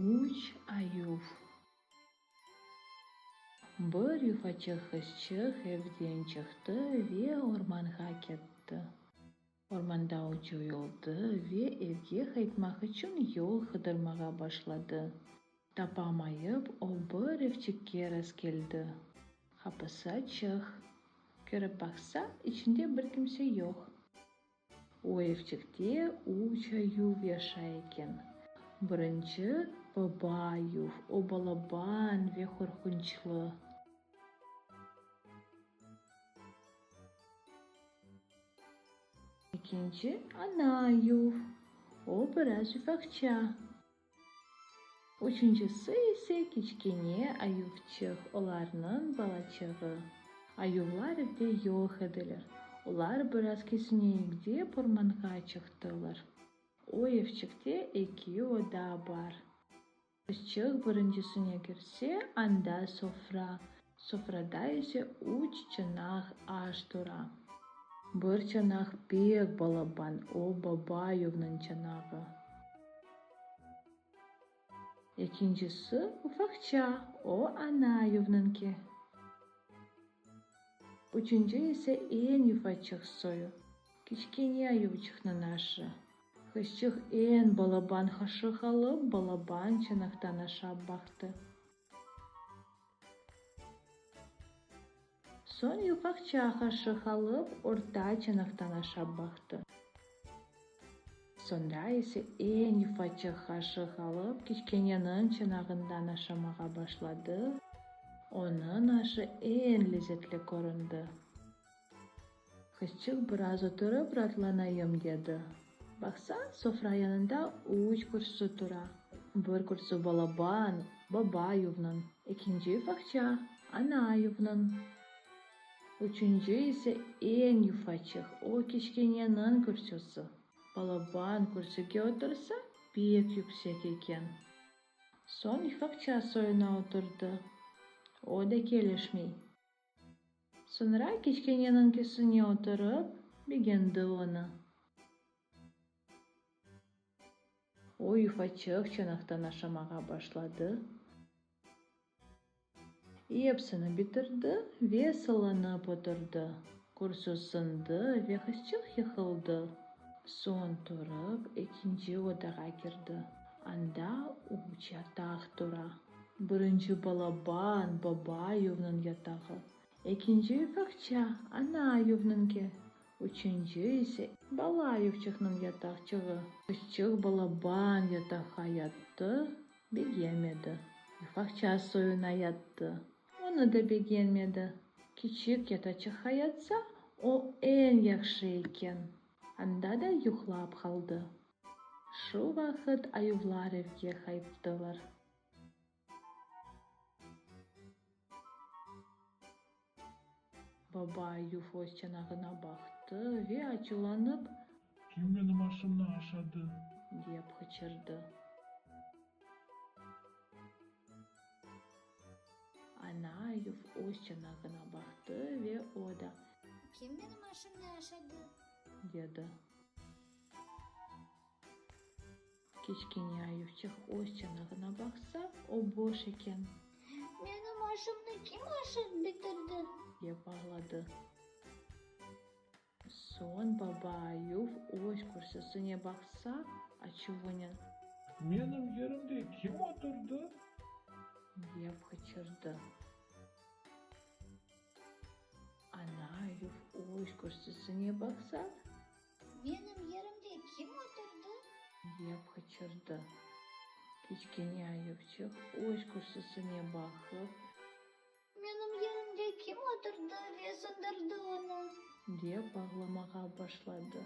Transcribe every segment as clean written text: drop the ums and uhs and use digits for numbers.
Üç ayuv. Bir yufaçıq qızçıq evden çıqtı ve ormanğa ketti. Ormanda o coyuldı ve evge qaytmaq içün yol qıdırmağa başladı. Tapamayıp, o bir evçikke rastkeldi. Qapısı açıq. Kirip baqsa, içinde bir kimse yoq. O evçikte üç ayuv yaşay eken. Birinci, baba ayuv, o balaban ve qorqunçlı. Ekinci, ana ayuv, o biraz ufaqça. Üçüncisi ise kiçkene ayuvçıq, olarnıñ balaçığı. Ayuvlar evde yoq ediler. Olar biraz kezineyik dep, ormanğa çıqtılar. O evçikte eki oda bar. Qızçıq birincisine kirse, anda sofra, sofrada ise üç çanaq aş tura. Bir çanaq pek balaban, o baba ayuvnıñ çanağı. Ekincisi ufaqça, o ana ayuvnıñki. Üçünci ise eñ yufaçıq soyu, kiçkene ayuvçıqnıñ aşı. Qızçıq eñ balaban qaşıq alıp, balaban çanaqtan aşap baqtı. Soñ yufaqça qaşıq alıp, orta çanaqtan aşap baqtı. Soñra ise eñ yufaçıq qaşıq alıp, kiçkeneniñ çanağından aşamağa başladı, onıñ aşı eñ lezetli köründi. Qızçıq biraz oturıp raatlanayım dedi. Baqsa, sofra yanında üç kürsü tura. Bir kürsü balaban, baba ayuvnıñ, ekinci yufaqça, ana ayuvnıñ. Üçünci ise eñ yufaçıq, o kiçkeneniñ kürsüsi. Balaban kürsüge otursa, pek yüksek eken. Soñ yufaqça soyuna oturdı, o da kelişmey. Soñra kiçkeneniñkisine oturıp, begendi onı. O yufaçıq çanaqtan aşamağa başladı. Epsini bitirdi ve sılanıp oturdı. Kürsü sındı ve qızçıq yıqıldı. Soñ turıp, ekinci odağa kirdi. Anda üç yataq tura. Birinci balaban, baba ayuvnıñ yatağı, ekinci yufaqça, ana ayuvnıñki, üçünci ise bala ayuvçıqnıñ yataqçığı. Qızçıq balaban yataqqa yattı, begenmedi. Yufaqça soyuna yattı, onı da begenmedi. Kiçik yataçıqqa yatsa, o eñ yahşı eken. Anda da yuqlap qaldı. Şu vaqıt ayuvlar evge qayttılar. Baba ayuv öz çanağına baqtı ve açuvlanıp. Kim menim aşımnı aşadı? Dep qıçırdı. Ana ayuv öz çanağına baqtı ve o da. Kim menim aşımnı aşadı? Dedi. Kiçkene ayuvçıq öz çanağına baqsa, o boş eken. Menim aşımnı kim aşap bitirdi? Dep ağladı. Soñ baba ayuv öz kürsüsine baqsa, açuvınen. Menim yerimde kim oturdı? Dep qıçırdı. Ana ayuv öz kürsüsine baqsa. Menim yerimde kim oturdı? Dep qıçırdı. Kiçkene ayuvçıq öz kürsüsine baqıp. Menim yerimde kim oturdı ve sındırdı onı? Dep ağlamağa başladı.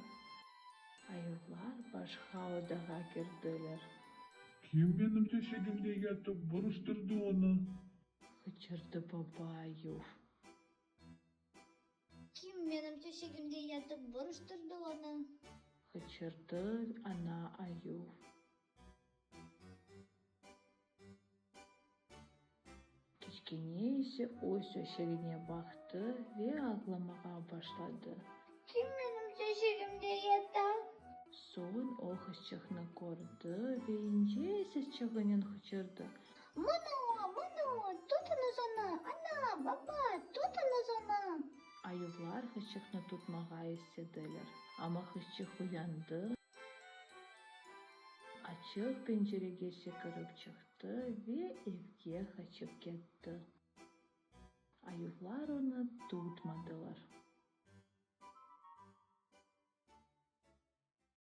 Ayuvlar başqa odağa kirdiler. Kim menim töşegimde yatıp, buruştırdı onı? Qıçırdı baba ayuv. Kim menim töşegimde yatıp, buruştırdı onı? Qıçırdı ana ayuv. Kiçkene ise öz töşegine baqtı ve ağlamağa başladı. Kim menim töşegimde yata? Soñ o qızçıqnı kördi ve ince sesçiginen qıçırdı. Mına o, mına o, tutuñız onı, ana, baba, tutuñız onı! Ayuvlar qızçıqnı tutmağa istediler, amma qızçıq uyandı, açıq pencerege sekirip çıqtı ve evge qaçıp ketti. Ayuvlar onı tutmadılar.